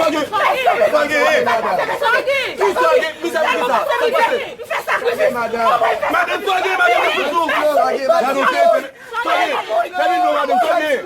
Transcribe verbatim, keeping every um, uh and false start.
Sa gen, sa gen, sa gen. Madanm, sa gen, madanm, sa gen. Madanm, sa gen, madanm, sa gen. Gade w te fè, sa gen, gade non, madanm, sa gen.